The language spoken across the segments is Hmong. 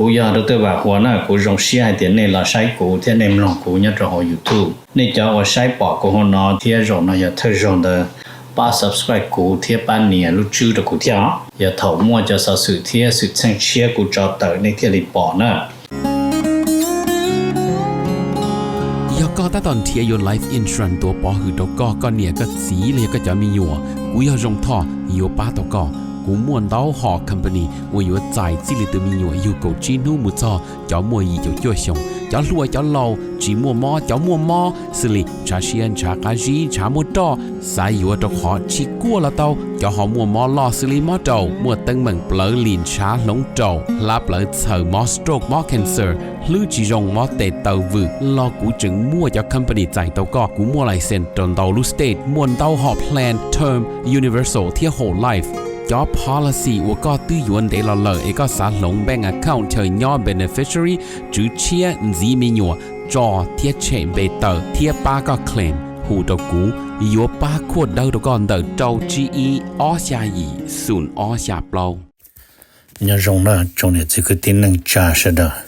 Kuv yog Dr. Vam Huas na, kuv zoo siab hais tias nej los saib kuv thiab nej mloog kuv nyob rau hauv YouTube. Nej cov uas saib pom kuv hauv no thiab zaum no yog thawj zaug ntawd, pab subscribe kuv thiab pab nias lub tswb rau kuv thiab os. Yog thaum muaj cov xov xwm thiab xwm txheej tshiab kuv tso tawm nej thiaj li pom na. Yog koj tab tom nrhiav yuav life insurance tuav pov hwm rau koj, koj niam koj txiv los yog koj cov me nyuam, kuv yog Zoo Thoj yuav pab tau koj. Kuv muaj ntau hom company uas yuav txais txij li tus me nyuam yug kaum tsib hnub mus txog cov muaj yim caum cuaj xyoos, cov hluas cov laus, tsis muaj mob cov muaj mob, xws li ntshav siab ntshav qab zib ntshav muaj roj, xav yuav rau qhov tsis kuaj los tau, cov ho muaj mob loj xws li mob raum, muaj teeb meem plawv lim ntshav hloov raum, hlab plawv txhaws, mob stroke mob cancer, hlwb tsis zoo mob tes taw vwm los kuv tseem muaj cov company txais tau koj. Kuv muaj license rau ntau lub state, muaj ntau hom plan term, universal thiab whole life. Cov policy uas koj twb yuav ntev los lawm es koj xav hloov bank account chaw nyob beneficiary, tswv tshiab, ntxiv me nyuam, tso thiab tshem npe tawm thiab pab koj claim, hu rau kuv, yuav pab khuaj dawb rau koj ntawm rau tsib ib ob xya yim xoom ob xya plaub. Nyob zoo na tsoom niam txiv kwv tij neej tsa sawv daws.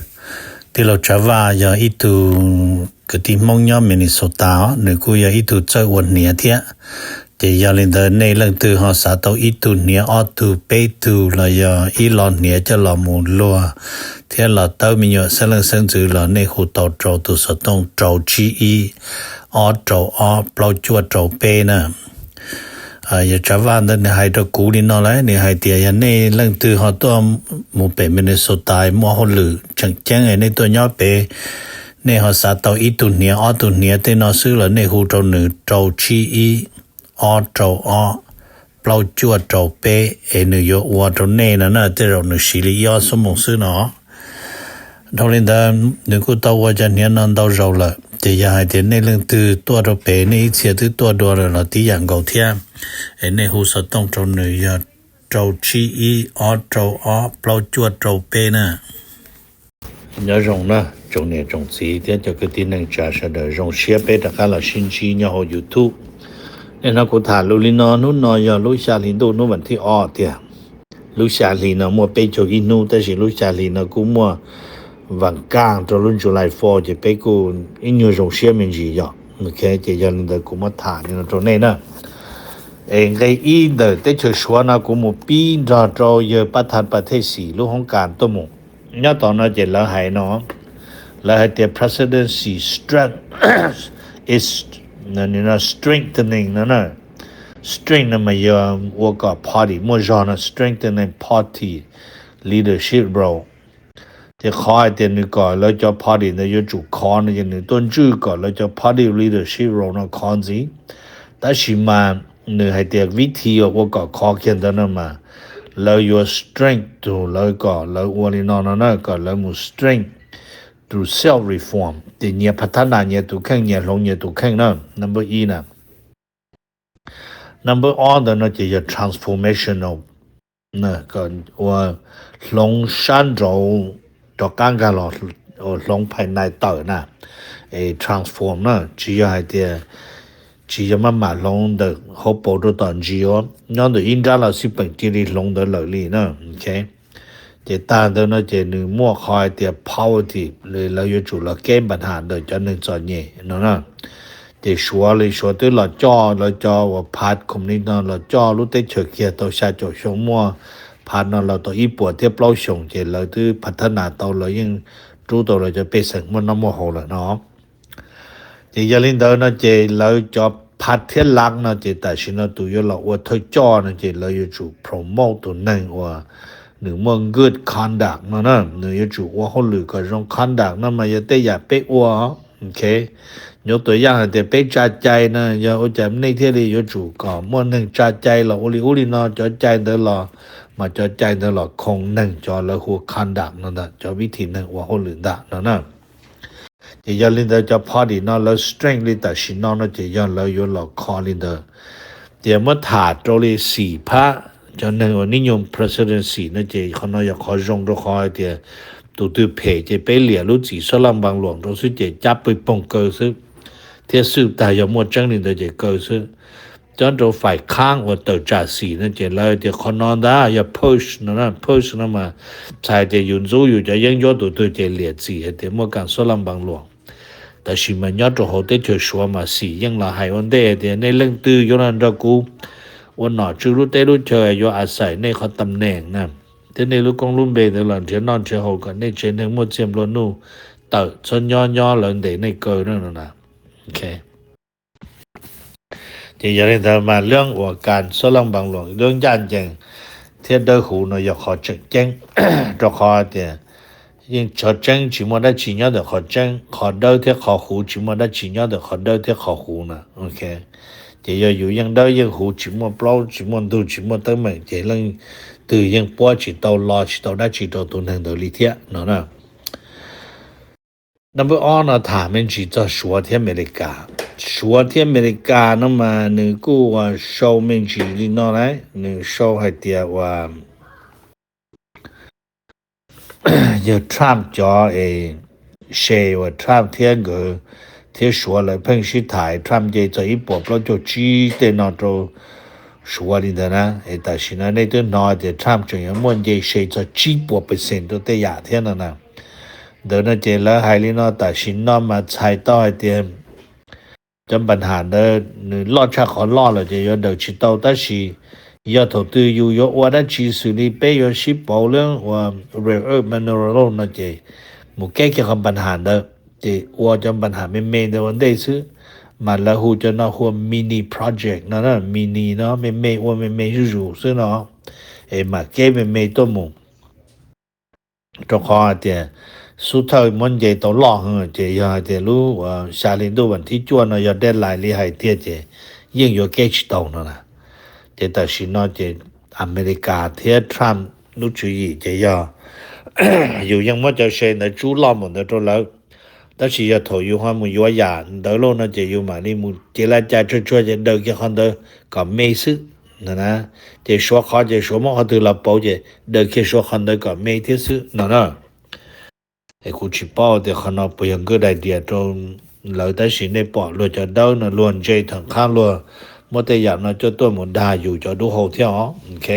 Tij laug Tsav Vaj yog ib tug kwv tij Hmoob nyob Minnesota os, nws kuj yog ib tug txawj ua hniav thiab. Ces yog li ntawd nej leej twg ho xav tau ib tug hniav ob tug peb tug los yog ib lo hniav coj los mus luag thiab los tawb me nyuam xeeb leej xeeb ntxwv los nej hu tau rau tus xov tooj rau tsib ib ob rau ob plaub cuaj rau peb na. Yawg Tsav Vaj ntawd nws hais rau kuv li no lawm, nws hais tias yog nej leej twg ho tuaj mus pem Minnesota muaj hauj lwm tseem ceeb nej tuaj nyob pem, nej ho xav tau ib tug hniav ob tug hniav tej no xwb los nej hu rau nws rau tsib ib ob rau ob plaub cuaj rau peb es nws yuav ua rau nej no na, tej zaum nws siv li ib ob xuab moos xwb no. Dhau li ntawd nws kuj tau ua cov hniav no ntau zaus lawm, ces yog hais tias nej leej twg tuaj rau pem nej ib txhia twb tuaj dua lawm los tib yam nkaus thiab, es nej hu xov tooj rau nws yog rau tsib ib ob rau ob plaub cuaj rau peb na. Nyob zoo na tsoom niam tsoom txiv thiab cov kwv tij neej tsa sawv daws, zoo siab peb rov qab los sib ntsib nyob hauv YouTube. Nim no kuv tham lus li no, hnub no yog lub xya hli ntuj, hnub vas thib ob tiag. Lub xya hli no muaj peb caug ib hnub, tab sis lub xya hli no kuj muaj vas kaj rau lub July four, ces peb kuj ib nyuag zoo siab me ntsis yom. Ok, ces yog li ntawd kuv muab tham li no rau nej na. Es nqe ib ntawm teb chaws Suav no kuv mus pib nrog rau yawg Pab Thas Pas Thej Xim lub hoob kas tuaj mus. Nyob tod no ces lawv hais no, lawv hais tias presidency strength is strengthening no na. Strength no mas yog ua kom party muaj zog no, strengthening party leadership role. Ces qhov hais tias nws kom lawv cov party ntawd yuav tsum khov no ces nws tuaj ntswj kom lawv cov party leadership role no khov ntxiv. Tab sis mas nws hais tias vib thi uas ua kom khov kiag ntawd no mas lawv yuav strength tus lawv kom lawv ua li no no na, kom lawv mus strength through self reform, ces nyias phav thab nas nyias tus kheej, nyias hloov nyias tus kheej na. Number ib na. Number ob ntawd no ces yog transformational, ua hloov sab nraud rov qab nkag los, hloov phais nais tawm na. Es transform na tsis yog hais tias, tsis yog maj mam hloov ntawm hauv paus rau tom ntsis os, nyob ntawm ib nrab los xij peem cia li hloov ntawd lawm li na. Ces tag ntawd no ces nws muaj qhov hais tias poverty, lawv yuav tsum los keb npa has ntawm cov neeg txom nyem no na. Ces Suav li Suav twb los coj lawv cov uas phav khoom li no los coj lub teb chaws kiag tau xya caum xyoo, muaj phav no los tau ib puas thiab plaub xyoos, ces lawv twb phav thab nas tau, lawv yeej rub tau lawv cov pej xeem muaj noj muaj haus lawm no. Ces yog li ntawd no ces lawv cov phav thiab lav no ces tam sim no tus yuav los ua thawj coj no ces lawv yuav tsum promote tus neeg uas nws muaj good conduct no na, nws yuav tsum ua hauj lwm kom zoo conduct no mas yog tej yam peb ua. Ok, nyob tus yam hais tias peb tsa cai no, yog ua cas nej thiaj li yuav tsum kom muaj neeg tsa cai los ua li ub li no, cov cai ntawd los, mas cov cai ntawd los khoo neeg cov lawv hu conduct no ntag, cov vib thi neeg ua hauj lwm ntag no na. Ces yog li ntawd cov party no lawv strength li tam sim no no ces yog lawv yuav los kho li ntawd. Ces muab tham rau li xim phab cov neeg uas nib nyuag presidency no ces qhov no yog qhov zoo rau qhov hais tias tus twg phem ces peb liam lub txim xab laj npaas luam rau xwb ces cab pw poog kaw xwb, thiab xwb tag yog muaj tseeb li ntawd ces kaw xwb. cov rau fais khaab uas tawm tsam xim no ces lawv tias qhov no ntag yog push no, push no mas txhais tias yus ntxub yus cov yeeb ncuab tus twg ces liam txim hais tias muaj kam xob laj npaas luam. Tab sis mas nyob rau hauv teb chaws Suav mas xim yeej los hais ua ntej tias nej leej twg yuav los nrog kuv ua nom tswv lub teb lub chaw yuav a xais nej qhov tam neem na, thiab nej lub koob lub npe ntawd los nrhiav noj nrhiav haus kom nej tsev neeg muaj txiaj nplua nuj, tawm txhob nyob nyob lawv ntes nej kaw no na. Ces yog li ntawd mas lub uas kam xob laj npaas luam lub ncaj ncees thiab dawb huv no yog qhov tseem ceeb, rau qhov tias yeej qhov tseeb tsis muaj dab tsi nyob ntawm qhov tseeb, qhov dawb thiab qhov huv tsis muaj dab tsi nyob ntawm qhov dawb thiab qhov huv na. Ces yog yus yeej dawb yeej huv tsis muaj plaub tsis muaj ntug tsis muaj teeb meem ces leej twg yeej puab tsis tau lo tsis tau dab tsi rau tus neeg ntawd li thiab no na. Number ob no tham me ntsis txog Suav thiab Amelikas. Suav thiab Amelikas no mas nws kuj uas sau me ntsis li no lauj, nws sau hais tias uas yog Trump cov es se uas Trump thiab nkawd thiab Suav lawv pheej sib tham, Trump nce txog ib puas plaub caug tsib tej no rau Suav li ntawd na. Es tam sim no nej twb hnov tias Trump tseem yuav muaj nce se txog tsib puas percent rau tej yam thiab no na. Ntawd no ces lawv hais li no tam sim no mas txhais tau hais tias cov npa nham ntawd nws loj tshaj qhov loj lawm ces yuav daws tsis tau, tab sis yog thaum twg yus yuav ua dab tsi xws li peb yuav sib pauv lub uas rare earth mineral no ces mus keb kiag qhov npa nham ntawd, ces ua cov npa nham me me ntawd ua ntej xwb, mas lawv hu cov no hu ua mini project no, mini no me me ua me me zuj zus xwb no, es mam keb me me tuaj mus. Rau qhov hais tias xub thawj muab nce tau loj heev ces yog hais tias lub uas xya hli ntuj vas thib cuaj no yog deadline li hais tiag ces yeej yuav keb tsis tau no na. Ces tam sim no ces Amelikas thiab Trump lub tswv yim ces yog yus yeej muab cov se ntawd tsub loj npaum ntawd rau lawv, tab sis yog thaum yus ho mus yuav yam ntawd lauj no ces yus mam li mus cev laj cai tsuag tsuag ces daws kiag qhov ntawd kom me xwb no na. Ces Suav qhov ces Suav muab qhov twg los pauv ces daws kiag Suav qhov ntawd kom me thiab xwb no na. Es kuv tsis paub tias qhov no puas yog good idea rau lawv, tab sis nej pom luag cov dawb no luag ntse thaum qhab luag muab tej yam no coj tuaj mus dag yus cov dub hau thiab os. Ok.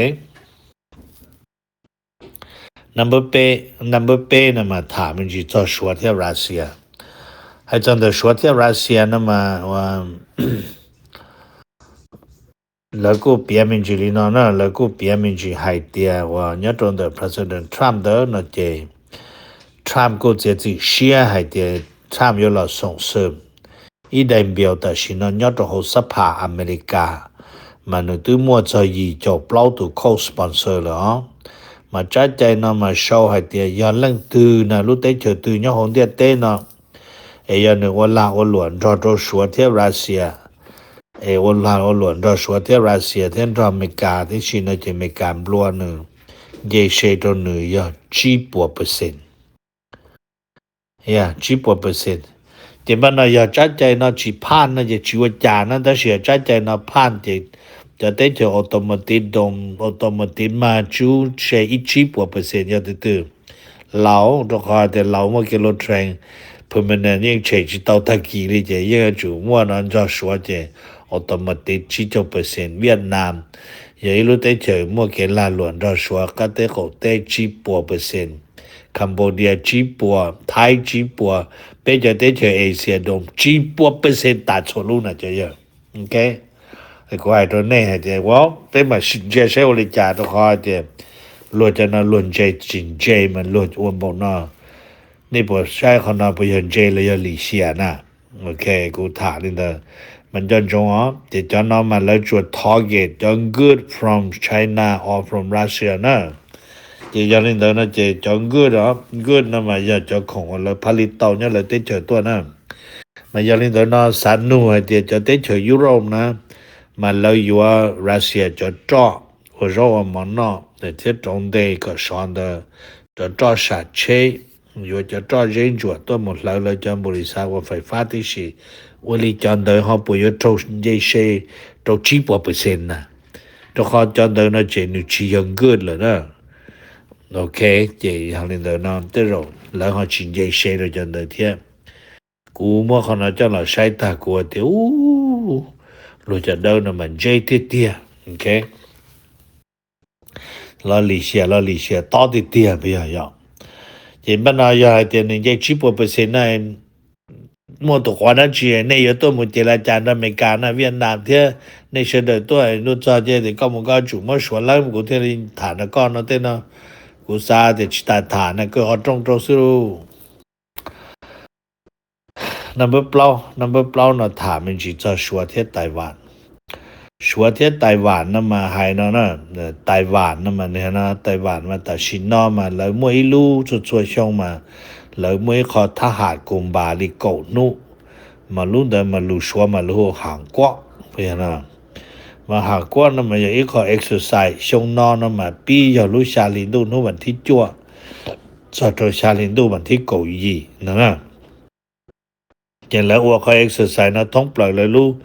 Number peb, number peb no mas tham me ntsis txog Suav thiab Russia. Hais txog ntawm Suav thiab Russia no mas lawv kuj piav me ntsis li no na, lawv kuj piav me ntsis hais tias uas nyob rau ntawm President Trump ntawd no ces Trump kuj txiav txim siab hais tias Trump yuav los xoom xwm ib daim npias tam sim no nyob rau hauv xab phas Amelikas, mas nws twb muaj txog yim caum plaub tus co-sponsor lawm os. Mas tsab cai no mas sau hais tias yog leej twg na lub teb chaws twg nyob hauv ntiaj teb no es yog nws ua lag ua luam nrog rau Suav thiab Russia, es ua lag ua luam nrog Suav thiab Russia thiab nrog Amelikas tib si no ces Amelikas nplua nws nce se rau nws yog tsib puas percent. Yog tsib puas percent. Ces npaj no yog tsab cai no tsis phaj no ces tsis ua cas na, tab sis yog tsab cai no phaj ces cov teb chaws automatic doom, automatic mag tsub se ib tsib puas percent yog tus twg. Laus, rau qhov tias Laus muaj kev laus train permanent yeej tshem tsis tau tag kis li ces yeej yuav tsum muaj no nrog Suav ces automatic tsib caug percent. Vietnam yog ib lub teb chaws muaj kev lag luam nrog Suav qab teb qaum teb tsib puas percent. Cambodia tsib puas, Thaib tsib puas, peb cov teb chaws Asia doom tsib puas percent tas txhua lub na cov yawg. Ok, kuv hais rau nej hais tias ua peb mam ntsia saib ua li cas rau qhov hais tias luag cov no luag ntse tsis ntse mas luag ua npaum no. Nej puas saib qhov no puas yog ntse los yog lim hiam na? Ok, kuv tham li ntawd mas nco ntsoov os, ces cov no mas lawv tsuas target cov good from China or from Russia na. Ces yog li ntawd no ces cov good os, good no mas yog cov khoom uas lawv phav li tau nyob lawv teb chaws tuaj na. Mas yog li ntawd no xav nug hais tias cov teb chaws Europe na, mas lawv yuav Russia cov roj ua zaub ua mov noj thiab rauv ntej kom sov ntawd, cov roj sam tsheb, yuav cov roj zeb ntsuam tuaj mus hlawv lawv cov npaum li xav ua fais fab tib si. Ua li cov ntawd ho puas yuav raug nce se rau tsib puas percent na? Rau qhov cov ntawd no ces nws tsis yog good lawm na. Ok, ces yog li ntawd no tej zaum lawv ho tsis nce se rau cov ntawd thiab. Kuv muab qhov no coj los saib tag kuv tias ub, Luag cov dawb no mas ntseb tiag tiag, ok. Los lim hiam los lim hiam tob tiag tiag puas yog? Yog. Ces npaj no yog hais tias nws nce tsib puas percent na, muaj tus quav dab tsi nej yuav tuaj mus ces li cas nrog Amelikas na, Viaj Nam thiab nej sawv daws tuaj luaj txog ces tias koj mus koj tsum muab Suav lawb, kuv thiaj li tham nrog koj no tej no. Kuv xav tias tsis tas tham na, koj qhov rooj rau xwb lauj. Number plaub, number plaub no tham me ntsis txog Suav thiab Taiwan. Suav thiab Taiwan no mas hais no na, Taiwan no mas, Taiwan mas tam sim no mas lawv muaj ib lub txhua txhua xyoo mas lawv muaj ib qho thab ham kus npas li kaum hnub, mas lub ntawd mas lus Suav mas lus hu Hàn Quốc. Mas Hàn Quốc no mas yog ib qho exercise, xyoo no no mas pib yog lub xya hli ntuj hnub vas thib cuaj txog rau xya hli ntuj vas thib kaum yim no na. Ces lawv ua qhov exercise no thoob plaws lawv lub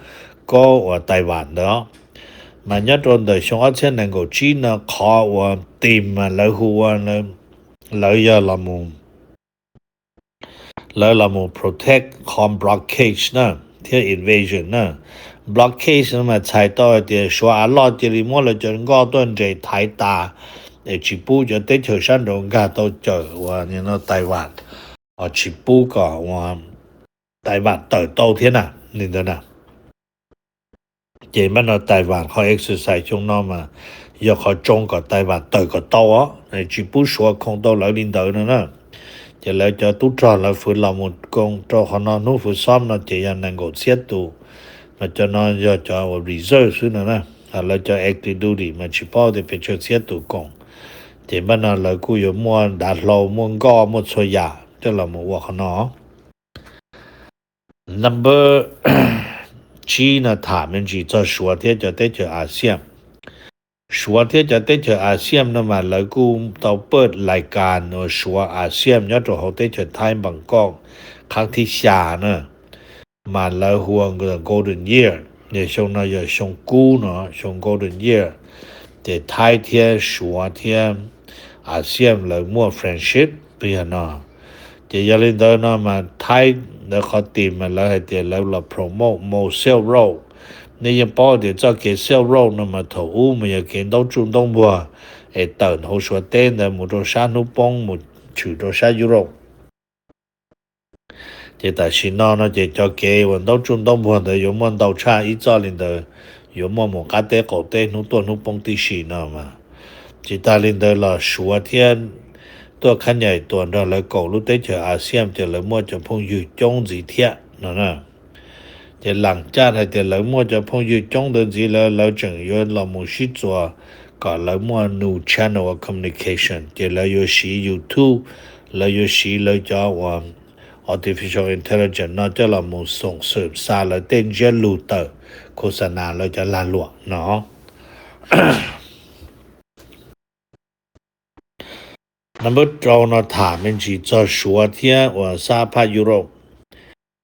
kob uas Taiwan ntawd. Mas nyob rau ntawm xyoo ob txhiab nees nkaum tsib no qhov uas tim mas lawv hu ua, lawv yog los mus, lawv los mus protect qhov blockade na, thiab invasion na. Blockade no mas txhais tau hais tias Suav av loj cia li muab lawv cov nkoj tuaj nres thaiv tas, es tsis pub cov teb chaws sab nraud nkag tau cawm uas Taiwan, tsis pub kom uas Taiwan tawm tau thiab na, li ntawd na. Ces npaj no Taiwan qhov exercise xyoo no mas yog qhov tsoo kom Taiwan tawm kom tau os, tsis pub Suav khoo tau lawv li ntawd no na. Ces lawv cov tub rog lawv fwv los mus koom rau qhov no hnub fwv xob no ces yog nees nkaum txhiab tus, mas cov no yog cov uas reserve xwb no na. Lawv cov active duty mas tsis paub tias pes tsawg txhiab tus koom. Ces npaj no lawv kuj yuav muaj dav hlau, muaj nkoj, muaj txhua yam coj los mus ua qhov no. Number tsib no tham me ntsis txog Suav thiab cov teb chaws ASEAN. Suav thiab cov teb chaws ASEAN no mas lawv kuj tau pawj lais kas uas Suav ASEAN nyob rau hauv teb chaws Thaib Bangkok, qhov thib xya na, mas lawv hu ua Golden Year. Yog xyoo no yog xyoo kub no, xyoo Golden Year. Ces Thaib thiab Suav thiab ASEAN lawv muaj friendship twb yog no. Ces yog li ntawd no mas Thaib ntawd qhov tim mas lawv hais tias lawv los promote mus Silk Road. Nej yeej paub tias txoj kev Silk Road no mas thaum ub mas yog kev ntaub tsuj ntaub npuag es tawm hauv Suav teb ntawd mus rau sab hnub poob mus tshwm rau sab Europe. Ces tam sim no no ces cov kev uas ntaub tsuj ntaub npuag ntawd yuav muaj ntau tshaj ib txoj li ntawd, yuav muaj mus qab teb qaum teb hnub tuaj hnub poob tib si no mas. Tsis tas li ntawd los Suav thiab tuaj khab nyaim tuas nrog lawv kaum lub teb chaws ASEAN ces lawv muaj cov phooj ywg coob ntxiv thiab no na. Ces lam caj hais tias lawv muaj cov phooj ywg coob ntawd ntxiv lawm, lawv tseem yuav los mus sib txuas kom lawv muaj new channel of communication, ces lawv yuav siv YouTube, lawv yuav siv lawv cov uas artificial intelligence no coj los mus xoom xwm xa lawv tej ntsiab lus tawm, khos xa nas lawv cov lag luam no. Number rau no tham me ntsis txog Suav thiab uas sab phab Europe.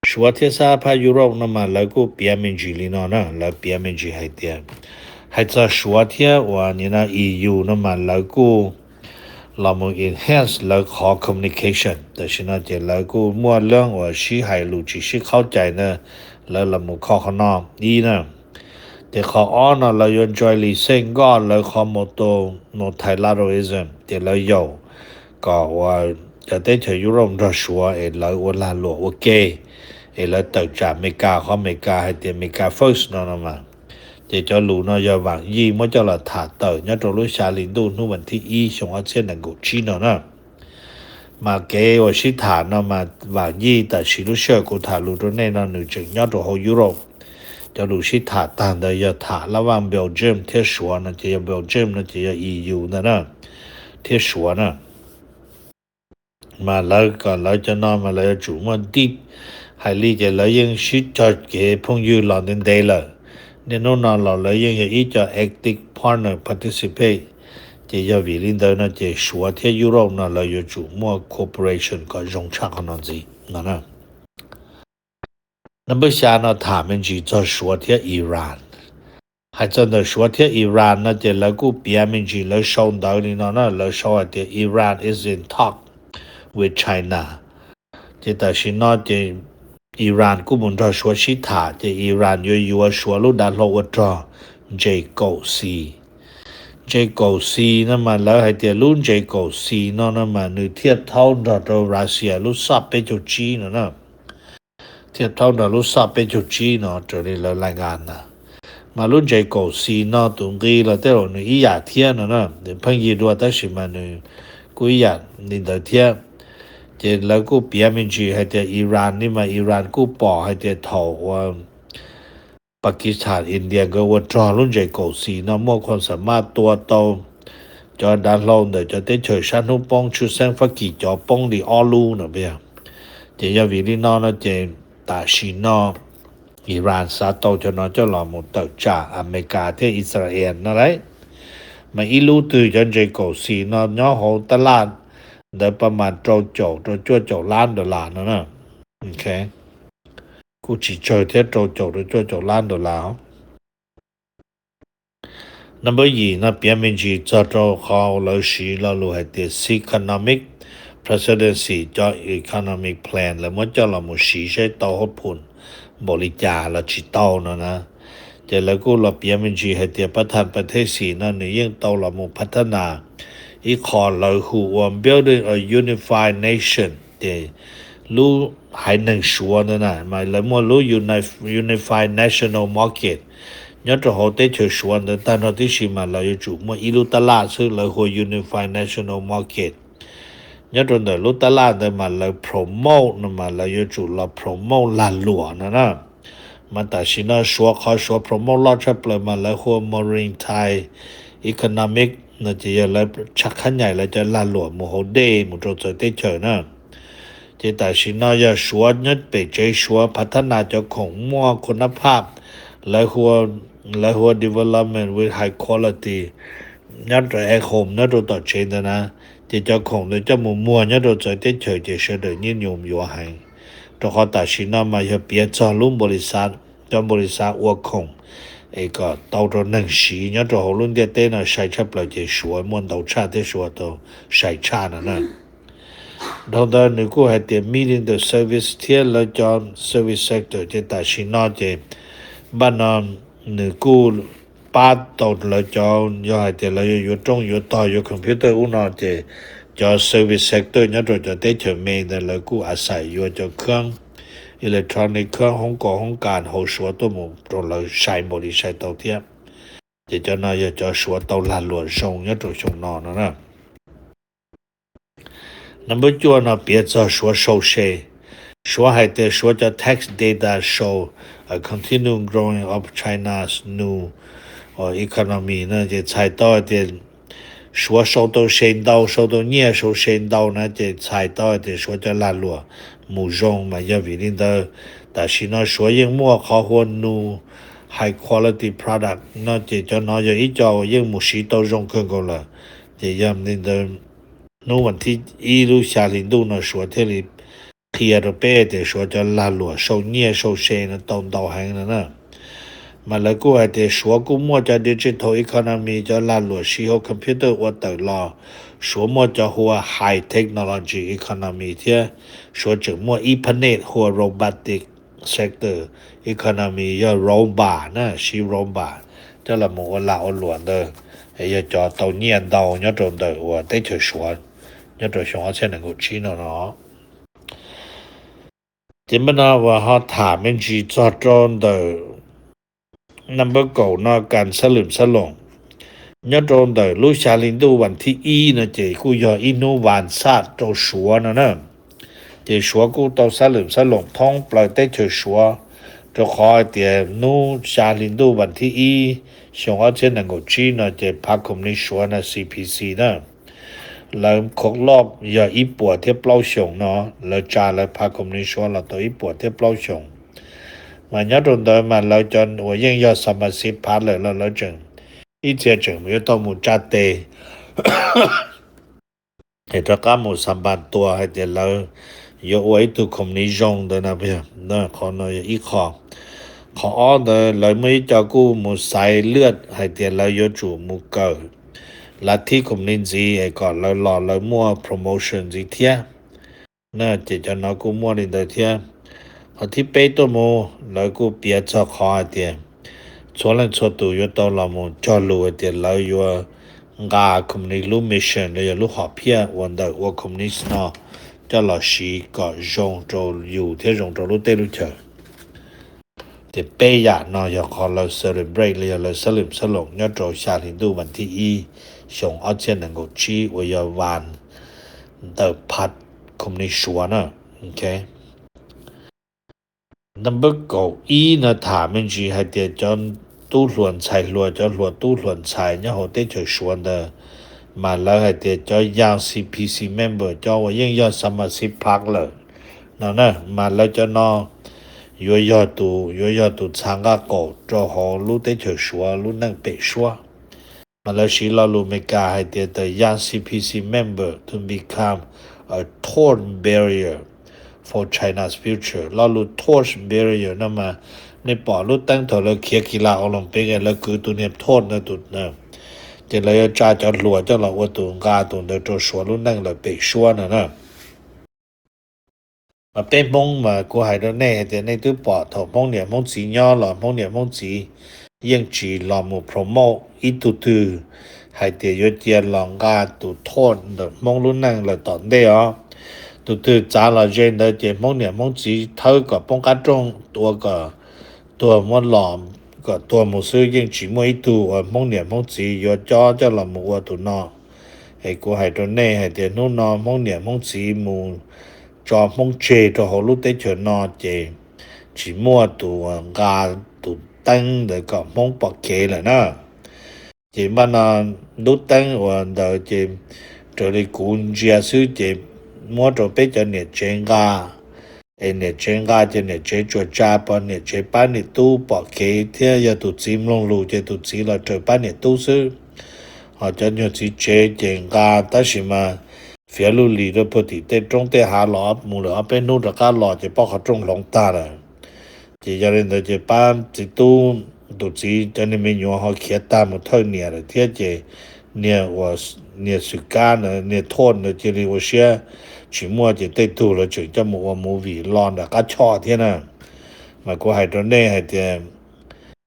Suav thiab sab phab Europe no mas lawv kuj piav me ntsis li no na, lawv piav me ntsis hais tias, hais txog Suav thiab uas nim no E U no mas lawv kuj los mus enhance lawv qhov communication. Tam sim no ces lawv kuj muaj leej uas sib hais lus tsis sib qhaub cai ntawd, lawv los mus kho qhov no ib na. Ces qhov ob no lawv yuav jointly xeej nkoj lawv qhov multi-, multilateralism, ces lawv yaum kom uas cov teb chaws Europe nrog Suav es lawv ua lag luam ua ke, es lawv tawm tsam Amelikas, qhov Amelikas hais tias America First no no mas. Ces cov lus no yog Vam Yij muab coj los tham tawm nyob rau lub xya hli ntuj hnub vas thib ib xyoo ob txhiab nees nkaum tsib no na. Mas kev uas sib tham no mas Vam Yij tam sim lub sij hawm kuv tham lus rau nej no nws tseem nyob rau hauv Europe. Cov lus sib tham tag ntawd yog tham lab vaj Belgium thiab Suav no ces yog Belgium no ces yog E U ntawd na, thiab Suav na. Mas lawv kom lawv cov no mas lawv yuav tsum muaj deep, hais li ces lawv yeej sib cog kev phooj ywg los ntev ntev lawm. Niaj hnub no los lawv yeej yog ib co active partner participate. Ces yog vim li ntawd no ces Suav thiab Europe no lawv yuav tsum muaj cooperation kom zoo tshaj qhov no ntxiv no na. Number xya no tham me ntsis txog Suav thiab Iran. Hais txog ntawm Suav thiab Iran no ces lawv kuj piav me ntsis, lawv sau ntawv li no na, lawv sau hais tias Iran is in talk with China. Ces tam sim no ces Iran kuj mus nrog Suav sib tham, ces Iran yuav yuav Suav lub dav hlau ua rog ntses kaum xis. Ntses kaum xis no mas lawv hais tias lub ntses kaum xis no no mas nws thiaj thaub nrog rau Russia lub sab peb caug tsib no na. Thiaj thaub nrog lub sab peb caug tsib no raws li lawv lais ngas ntag. Mas lub ntses kaum xis no tus nqi los tej zaum nws ib yam thiab no na, nws pheej yig dua tab sis mas nws kuj ib yam li ntawd thiab. Ces lawv kuj piav me ntsis hais tias Iran li mas Iran kuj pom hais tias thaum uas Pakistan, India nkawd ua rog lub ntses kaum xis no muaj khuam xam maj tua tau cov dav hlau ntawm cov teb chaws sab hnub poob, tshwj xeeb Fab Kis cov poob li ob lub no. Ces yog vim li no no ces tam sim no Iran xav tau cov no coj los mus tawm tsam Amelikas thiab Israel no lauj. Mas ib lub twg cov ntses kaum xis no nyob hauv tab laj ntawd pab mas rau caum rau cuaj caum lab dollar no na. Kuj tsis tsawg thiab, rau caum rau cuaj caum lab dollar. Number yim no piav me ntsis txog rau qhov lawv siv lo lus hais tias Xi Jinping presidency cov economic plan lawv muab coj los mus siv saib tau hauv phum npaum li cas los tsis tau no na. Ces lawv kuj los piav me ntsis hais tias pab thaj pab thej xim no nws yeej tau los mus pab thab nas ib qho lawv hu ua building a unified nation, ces lub haiv neeg Suav ntawd na mas lawv muaj lub unified national market nyob rau hauv teb chaws Suav ntawd tag nrho tib si mas lawv yuav tsum muaj ib lub tab laj xwb lawv hu ua unified national market. Nyob rau ntawm lub tab laj ntawd mas lawv promote no mas lawv yuav tsum los promote lag luam no na. Mas tam sim no Suav qhov Suav promote loj tshaj plaws mas lawv hu ua maritime economic no ces yog lawv tshaj khab nyaim lawv cov lag luam mus hauv dej mus rau txawv teb chaws na. Ces tam sim no yog Suav nyob pem tsev Suav pab thab nas cov khoom muaj khua nab phaj, lawv hu ua development with high quality nyob rau e home nyob rau tom tsev ntawd na, ces cov khoom ntawd coj mus muag nyob rau txawv teb chaws ces sawv daws nyiaj nyuam yuav heev. Rau qhov tam sim no mas yog piav txog lub npaum li xav, cov npaum li xav ua khoom es kom tau rau neeg siv nyob rau hauv lub ntiaj teb no sai tshaj plaws ces Suav muaj ntau tshaj thiab Suav tau sai tshaj no na. Dhau ntawd nws kuj hais tias meeting the service thiab lawv cov service sector ces tam sim no ces npaj no nws kuj pab tau lawv cov, yog hais tias lawv yuav yuav rooj yuav tog yuav computer ub no ces cov service sector nyob rau cov teb chaws me ntawd lawv kuj a xais yuav cov khab electronic khab hoob kaus hoob kas hauv Suav tuaj mus rau lawv sai npaum li sai tau thiab. Ces cov no yog cov Suav tau lag luam zoo nyob rau xyoo no no na. Number cuaj no piav txog Suav sau se. Suav hais tias Suav cov tax data show a continuing growing of China's new economy no ces txhais tau hais tias Suav sau tau se ntau, sau tau nyiaj sau se ntau na ces txhais tau hais tias Suav cov lag luam mus zoo. Mas yog vim li ntawd tam sim no Suav yeej muaj qhov hu ua new high quality product no ces cov no yog ib co uas yeej mus siv tau zoo kawg nkaus lawm. Ces yog li ntawd hnub vas thib ib lub xya hli ntuj no Suav thiaj li qhia rau peb tias Suav cov lag luam sau nyiaj sau se no tau ntau heev no na. Mas lawv kuj hais tias Suav kuj muaj cov digital economy, cov lag luam siv hauv computer ua tawm los. Suav muaj cov hu ua high technology economy thiab Suav tseem muaj ib phav nej hu ua robotic sector economy, yog robot na, siv robot coj los mus ua lag ua luam ntawd, yog cov tau nyiaj ntau nyob rau ntawm uas teb chaws Suav nyob rau xyoo ob txhiab nees nkaum tsib no no. Ces npaj no uas ho tham me ntsis txog rau ntawm number kaum no kas xab lwm xab loos. Nyob rau ntawm lub xya hli ntuj vas thib ib no ces kuj yog ib hnub vas xaj rau Suav no na. Ces Suav kuj tau xab lwm xab loos thoob plaws teb chaws Suav, rau qhov hais tias hnub xya hli ntuj vas thib ib xyoo ob txhiab nees nkaum tsib no ces phav khoom ni Suav na, C P C na, lawv kho loj yog ib puas thiab plaub xyoos no, lawv tsa lawv phav khoom ni Suav los tau ib puas thiab plaub xyoos. Mas nyob rau ntawd mas lawv cov uas yeej yog xa mas xiv phav lawm los lawv tseem ib txhia tseem yuav tau mus tsa tes es rov qab mus xa npas tua hais tias lawv yuav ua ib tug khoom ni zoo ntawd na. Qhov no yog ib qho. Qhov ob ntawd lawv muaj ib co kuj mus xaiv lwaj hais tias lawv yuav tsum mus kawm lav thib khoom ni ntxiv es kom lawv los lawv muaj promotion ntxiv thiab. Na ces cov no kuj muaj li ntawd thiab. Qhov thib peb tuaj mus, lawv kuj piav txog qhov hais tias txhua leej txhua tus yuav tau los mus cog lus hais tias lawv yuav nqa company lub mission los yog lub hom phiaj uas ntawm ua company no coj los siv kom zoo rau yus thiab zoo rau lub teb lub chaws. Ces peb yam no yog qhov lawv celebrate los yog lawv xab lwm xab loos nyob rau xya hli ntuj vas thib ib xyoo ob txhiab nees nkaum tsib uas yog vas ntawm phav company Suav na. Nab npawb kaum ib no tham me ntsis hais tias cov tub hluas ntxhais hluas, cov hluas tub hluas ntxhais nyob hauv teb chaws Suav ntawd, mas lawv hais tias cov young C P C member, cov uas yeej yog xab mas xib phav lawm no na, mas lawv cov no yuav yog tus, yuav yog tus txha nqaj qaum rau hauv lub teb chaws Suav lub neej pem suab. Mas lawv siv lo lus Amelikas hais tias the young C P C member to become a tall barrier for China's future. Lo lus tall barrier no mas nej pom lub teeb thaum lawv khiav kis las Olympic lawv kwv tus niag tall ntawd tus, ces lawv yuav tsa cov hluas coj los ua tus nqa tus ntawd rau Suav lub neej lawm pem suab no na. Mas peb Hmoob mas kuv hais rau nej hais tias nej twb pom thaum Hmoob niam Hmoob txiv nyob los Hmoob niam Hmoob txiv yeej tsis los mus promote ib tug twg hais tias yuav cia los nqa tus tall ntawm Hmoob lub neej lawm tom ntej os. Tus twg txav los ze ntawd ces Hmoob niam Hmoob txiv thawb kom poob qab rooj tua kom tuag muab los kom tuag mus xwb, yeej tsis muaj ib tug uas Hmoob niam Hmoob txiv yuav cob coj los mus ua tus no. Es kuv hais rau nej hais tias hnub no Hmoob niam Hmoob txiv mus tso Hmoob tseg rau hauv lub teb chaws no ces tsis muaj tus nqa tus teeb ntawd kom Hmoob pom kev lawm na. Ces npaj no lub teeb uas ntawd ces raws li kuv ntsia xwb ces muab rau peb cov niam tsev nqa, es niam tsev nqa ces niam tsev tsuas tsa pov niam tsev pab niam tub pom kev thiab yog tus txiv mloog lus ces tus txiv los raws pab niam tub xwb. Ho cov nyuag txiv tsev ces nqa tab sis mas fiav luj lis rau puag tim tej roob tej hav los mus lawm ob peb hnub rov qab los ces pob qhov rooj hloov tag lawm. Ces yog li ntawd ces pab txiv tub, tus txiv cov niag me nyuam ho khiav tag mus thawj niam lawm thiab ces niag uas, niag xwm kab ntawd, niag tall ntawd cia li ua siab tsis muaj ces tej tug lawv tseem coj mus ua movie los nram qab choj thiab na. Mas kuv hais rau nej hais tias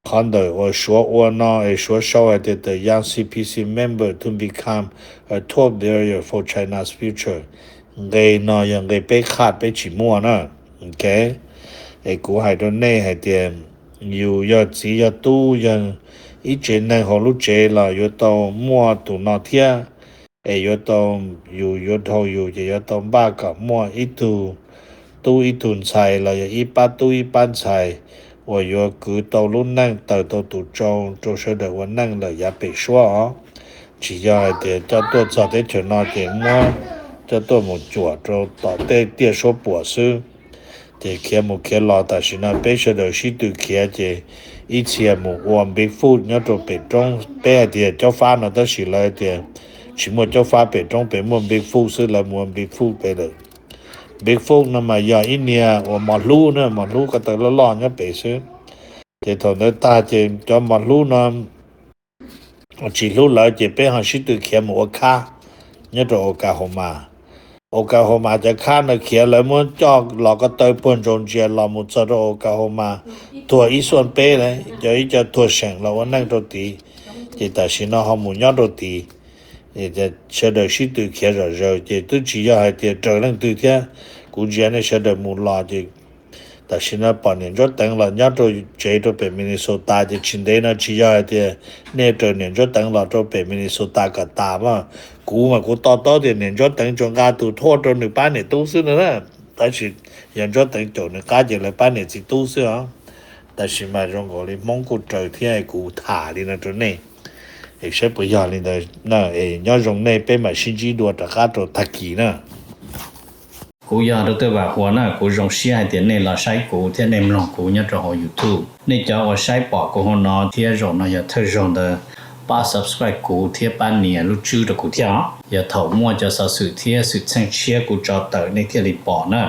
qhov ntawm uas Suav ua no es Suav sau hais tias the young C P C member to become a tall barrier for China's future, nqe no yog nqe peb qhaj peb tsis muaj na. Ok, es kuv hais rau nej hais tias yus yog txiv yog tub yog ib tsev neeg hauv lub tsev los yuav tau muaj tus no thiab. Es yuav tau, yus yuav dhau yus ces yuav tau npaj kom muaj ib tug tub ib tug ntxhais los yog ib pab tub ib pab ntxhais uas yuav kwv tau lub neej taws tau tus tsau rau sawv daws ua neej lawm yav pem suab os. Tsis yog hais tias coj tuaj txog teb chaws no ces muab coj tuaj mus cuam rau tom tej tiaj suab puam xwb. Ces khiav mus khiav los tam sim no peb sawv daws sib tw khiav ces ib txhia mus ua Bigfoot nyob rau pem roob. Peb hais tias caub fab no tab sis lawv hais tias tsis muaj caub fab pem roob, pem muaj Bigfoot xwb, lawv mus ua Bigfoot pem lawm. Bigfoot no mas yog ib niag uas mos hlub na, mos hlub ko taw loj loj nyob pem xwb. Ces thaum ntawd tag ces cov mos hlub no tsis hlub lawv ces peb ho sib tw khiav mus ua khab nyob rau Oklahoma. Oklahoma cov khab no khiav lawv muab coj los ko taw puag ntsaus ntsia los mus txog rau Oklahoma, tuag ib xuaj peb lawm, cov ib co tuag seem los ua neej rau tid. Ces tam sim no ho mus nyob rau tid. Sawv daws sib tw khiav zom zaws ces twb tsis yog hais tias raws leej twg thiab. Kuv ntsia nej sawv daws mus los ces tam sim no pom niam Ntsuab Teev los nyob rau tsev rau pem Minnesota ces tsis ntev no tsis yog hais tias nej raws niam Ntsuab Teev los rau pem Minnesota kom tas mas. Kuv mas kuv to taub tias niam Ntsuab Teev tsuas nqa tus thuaj rau nws pab niam tub xwb no na. Tab sis yog Ntsuab Teev caum nws qab ces lawv pab niam txiv tub xwb os. Tab sis mas zoo nkaus li Hmoob kuj raws thiab kuv tham li no rau nej. Es saib puas yog li ntawd na, es nyob zoo nej, peb mam sib ntsib dua rov qab rau tag kis na. Kuv yog Dr. Vam Huas na, kuv zoo siab hais tias nej los saib kuv thiab nej mloog kuv nyob rau hauv YouTube. Nej cov uas saib pom kuv hauv no thiab zaum no yog thawj zaug ntawd, pab subscribe kuv thiab pab nias lub tswb rau kuv thiab os. Yog thaum muaj cov xov xwm thiab xwm txheej tshiab kuv tso tawm nej thiaj li pom na.